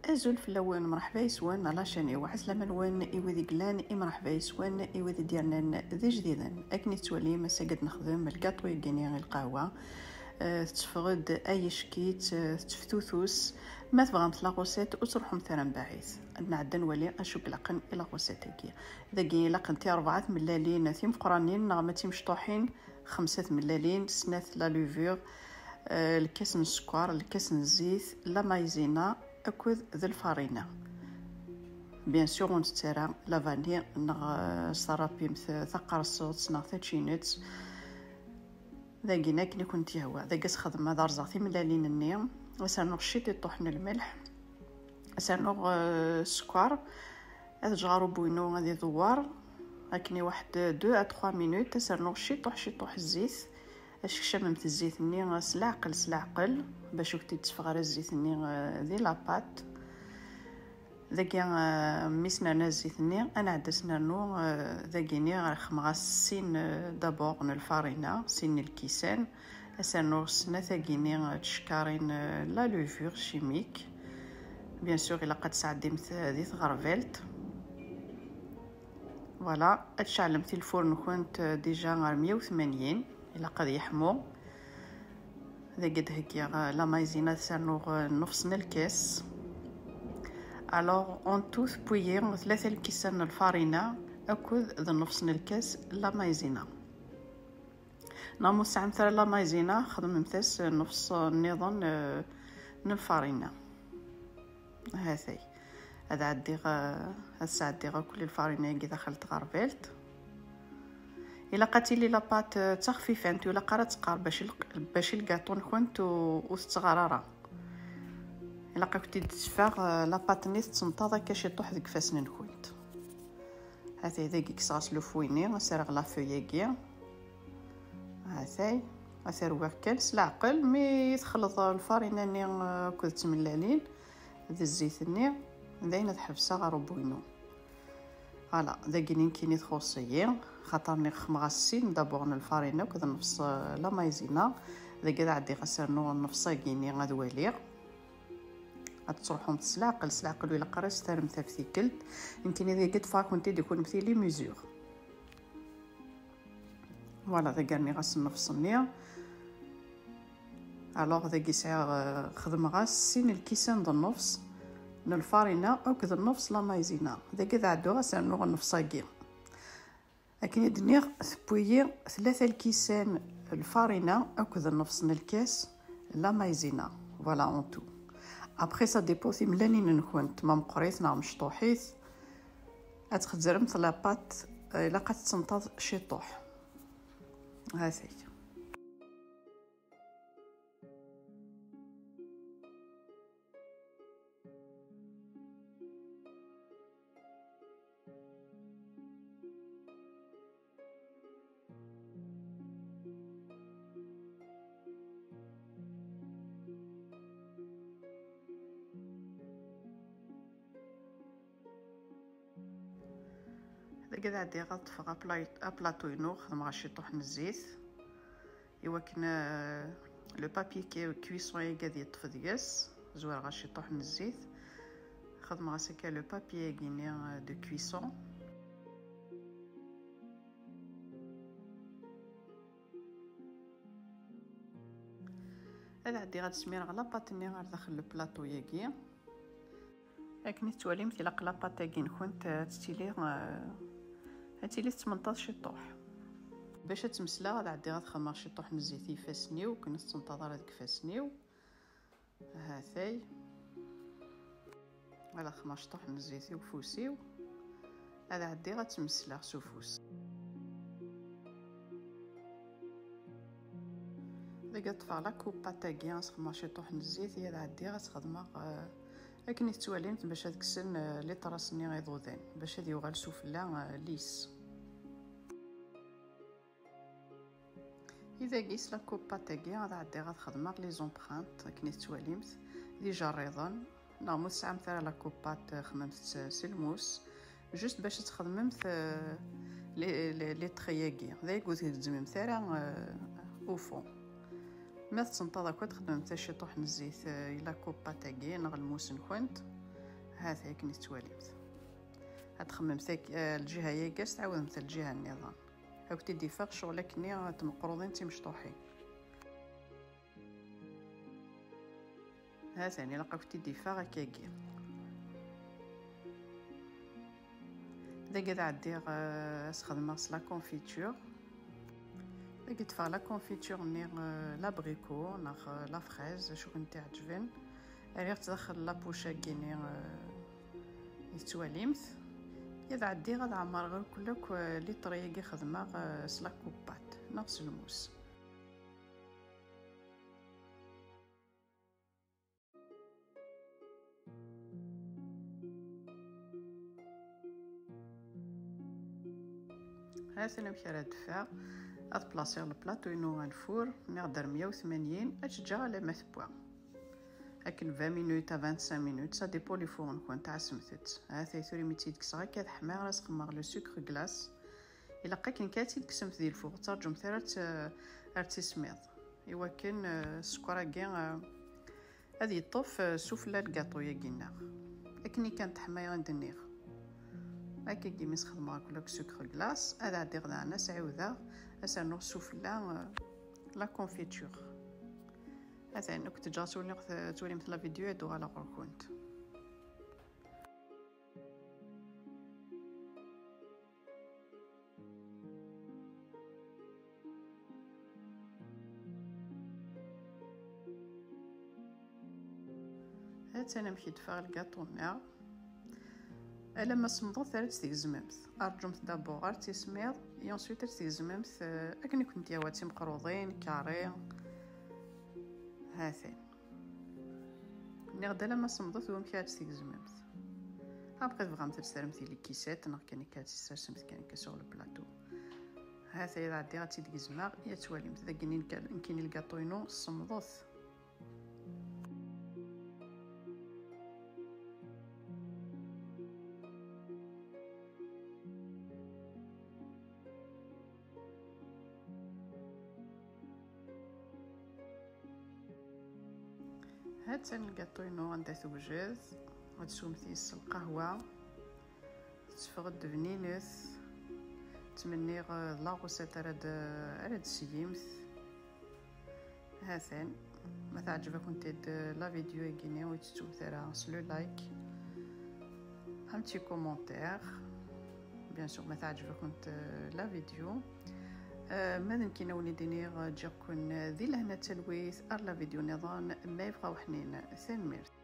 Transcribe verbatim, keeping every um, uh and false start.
Azul fell-awen, mṛeḥba yes-wen ɣer la chaîne-iw. Ɛeslama-nwen i wid i yellan, i mṛeḥba yes-wen i wid i d-yernan d ijdiden. Akken i tettwalim, ass-agi ad nexdem lgaṭu-agi-ni i lqahwa. Eh, tetteffeɣ-d ay icki-tt, eh, tetteftutus. Ma tebɣamt la recette, ur ttruḥumt ara mbaɛid. Ad nɛeddi ad nwali acu ilaqen i la recette-agi. Dagi ilaqent-i rebɛa tmellalin timeqranin neɣ ma d timecṭuḥin, xemsa tmellalin, snat la levure, eh, lkas n sskeṛ, lkas n zzit, la maïzena akked d lfarina. Bien sûr, ur ntett ara la vanille neɣ, eh, s tarapimt taqerṣuḍt neɣ tačinett. Dagi akken i kent-yehwa. Dagi ad sxedmeɣ ad rẓeɣ timellalin-nni, ad s-rnuɣ ciṭiṭuḥ n lmelḥ, ad s-rnuɣ, eh, sskeṛ, ad ǧǧeɣ aṛubu-inu ad idewwer akken i waḥed deux à trois minutes, ad s-rnuɣ ciṭuḥ ciṭuḥ zzit, ad tkecmemt zzit-nni s leɛqel s leɛqel, bac ur k-id-teffeɣ ara zzit-nni, eh, di la pâte. Dagi, eh, mi s-nerna zzit-nni, ad nɛeddi ad s-nernu, eh, dagi-nni ɣer xemɣas sin, eh, d'abord n lfarina, sin n lkisan, ad s-rnuɣ snat-agi-nni, eh, tcekkarin, eh, la levure chimique. Bien sûr, ilaq ad tesɛeddimt, eh, di tɣerbalt. Voilà, ad tceɛlemt i lfur-nkent, eh, déjà ɣer meyya u tmanyin, ilaq ad yeḥmu. Dagi ad d-heggiɣ, eh, la maïzena, ad s-rnuɣ, eh, nnefṣ n lkas. Alors, en tout, tewwi-yi tlata lkisan n lfarina akked d nnefṣ n lkas la maïzena. Neɣ ma ur tesɛimt ara la maïzena, xedmemt-as nnefṣ nniḍen, eh, n lfarina. Hatay. Ad ɛeddiɣ, eh, ad sɛeddiɣ akk lfarina-agi daxel tɣerbalt. Ilaq ad tili la pâte, eh, d taxfifant, ur ilaq ara ad teqqar bac il-, bac lgaṭu-nkent u-, ur tettɣar ara. Ilaq ad kent-id-teffeɣ, eh, la pâte-nni tettenṭaḍ akka ciṭuḥ deg ifassen-nkent. Hatay dagi kkseɣ-as le fouet-nni, ad s-rreɣ la feuille-agi. Hatay, ad t-rwiɣ kan s leɛqel, mi texleḍ lfarina-nni, eh, akked tmellalin d zzit-nni, dayen ad ḥebseɣ aṛubu-inu. Voilà, dagi nekkini txuṣṣ-iyi, xaṭer nniɣ xemɣas sin d'abord n lfarina akked nnefṣ, eh, la maïzena. Dagi ad ɛeddiɣ ad s-rnuɣ nnefṣ-agi-ni ad waliɣ. Ad tettruḥumt s leɛqel, s leɛqel ur ilaq ara ad s-terremt ɣef tikkelt. Nekkini dagi ṭṭfeɣ-akent-id i kunemti les mesures. Voilà, dagi rniɣ-as nnefṣ-nni. Alors, dagi sɛiɣ, eh, xedmeɣ-as sin lkisan d nnefṣ n lfarina akked nnefṣ la maïzena. Dagi ad ɛedduɣ ad s-rnuɣ nnefṣ-agi. Akken i d-nniɣ, tewwi-yi tlata lkisan lfarina akked nnefṣ n lkas la maïzena. Voilà, en tout. Après, ça dépend timellalin-nkent, ma meqqrit neɣ mecṭuḥit. Ad txezzremt la pâte, eh, ilaq ad tettenṭaḍ ciṭuḥ. Hatay. Dagi ad ɛeddiɣ ad ṭṭfeɣ apla-, aplaṭu-inu, xedmeɣ ciṭuḥ n zzit. Iwakken, euh, le papier cu-, cuisson-agi ad yeṭṭef deg-s, zwireɣ-as ciṭuḥ n zzit, xedmeɣ-as akka le papier-agi-nni, euh, de cuisson. Ad ɛeddiɣ ad smireɣ la pâte-nni ar daxel le plateau-agi. Akken i tettwalimt, ilaq la pâte-agi-nkent, eh, ad tili, eh, ad tili tettmenṭaḍ ciṭuḥ. Bac ad tmesleɣ, ad ɛeddiɣ ad xedmeɣ ciṭuḥ n zzit i ifassen-iw, ur ken-tettenṭaḍ ara deg ifassen-iw. Hatay. Ad xedmeɣ ciṭuḥ n zzit i ufus-iw. Ad ɛeddiɣ ad tmesleɣ s ufus. Dagi ad ṭṭfeɣ la coupe pâte-agi, ad s-xedmeɣ ciṭuḥ n zzit, ad ɛeddiɣ ad s-xedmeɣ, eh, akken i tettwalimt, bac ad kksen, eh, les traces-nni iḍudan, bac ad yuɣal sufella, eh, lisse. I dagi s la coupe pâte-agi ad ɛeddiɣ ad xedmeɣ les empreintes, akken i tettwalimt, d ijerriḍen, neɣ ma ur tesɛamt ara la coupe pâte, xedmemt-tt s lmus, juste bac ad txedmemt, euh, les, les, les traits-agi. D ayagi ur tgezzmemt ara, euh, au fond. Ma tettenṭaḍ akk, ad txedmemt ciṭuḥ n zzit, euh, i la coupe pâte-agi neɣ lmus-nkent. Hat akken i tettwalimt. Ad txemmemt ak- eh, lǧiha-yagi, ad s-tɛawdemt lǧiha nniḍen. Ad kent-id-iffeɣ ccɣel akkenni, eh, tmeqruḍin d timecṭuḥin. Ha-t-an, ilaq ad kent-id-iffeɣ akkagi. Dagi ad ɛeddiɣ, eh, ad s-xedmeɣ s la confiture. Dagi ṭṭfeɣ la confiture-nni, eh, l'abricot neɣ, eh, la fraise, acu kent-iɛeǧben. Rriɣ-tt daxel la poche-agi-nni, eh, i tettwalimt. Ad ɛeddiɣ ad ɛemmreɣ akk, eh, liṭri-agi xedmeɣ, eh, s la coupe-pâte neɣ s lmus. Ha-t-an amek ara d-teffeɣ. Ad plaṣiɣ le plateau-inu ɣer lfur, nniɣ-d ar meyya u tmanyin, ad tt-ǧǧeɣ alamma tewwa. Akken vingt minutes à vingt-cinq minutes, ça dépend les fours-nkent, ɛassemt-tt. Ha-t-ay tura imi tt-id-kkseɣ akka teḥma, ad as-xemmeɣ le sucre glace. Ilaq akken kan ad tt-id-tekksemt di lfur, ur ttraǧumt ara ad tt-, ad tt-ismiḍ. Iwakken, eh, sskeṛ-agi, eh, ad yeṭṭef, eh, sufella lgaṭu-yagi-nneɣ. Akken i kan teḥma i d-nniɣ. Akkagi mi sxedmeɣ akk le sucre glace, ad ɛeddiɣ daɣen ad s-ɛiwdeɣ, ad s-rnuɣ sufella, eh, la confiture. Atan, ad kent-ǧǧeɣ ad twalimt, ad twalimt la vidéo, ad uɣaleɣ ɣur-kent. Ha-tt-an amek i d-teffeɣ lgaṭu-nneɣ. Alamma semmḍet ara tt-tgezmemt. Rǧumt d'abord ar tt-ismiḍ, et ensuite ad tt-tgezmemt, eh, akken i kent-yehwa, d timeqruḍin, carré. Ha-t-an. Nniɣ-d alamma semmḍet d wamek ara tt-tgezmemt. Après tebɣamt ad tt-terremt di likisat neɣ kan akka ad tt-tessersemt kan akka sur le plateau. Ha-t-ay ad ɛeddiɣ ad tt-id-gezmeɣ, ad twalimt. Dagi nekkini lgaṭu-inu semmḍet. Ha-tt-an lgaṭu-inu anda tewjed. Ad teswemt yis-s lqahwa. Tetteffeɣ-d bninet. Ttmenniɣ, eh, d la recette ara d-, ara d-tgemt. Ha-t-an. Ma teɛǧeb-akent-id, eh, la vidéo-agi-nni, ur tettumt ara s le like. Un petit commentaire. Bien sûr, ma teɛǧeb-akent, eh, la vidéo. Eh, ma d nekkini ad wen-id-iniɣ, eh, ǧǧiɣ-ken, eh, di lehna d talwit, ar la vidéo niḍen, ma yebɣa uḥnin. Tanemmirt.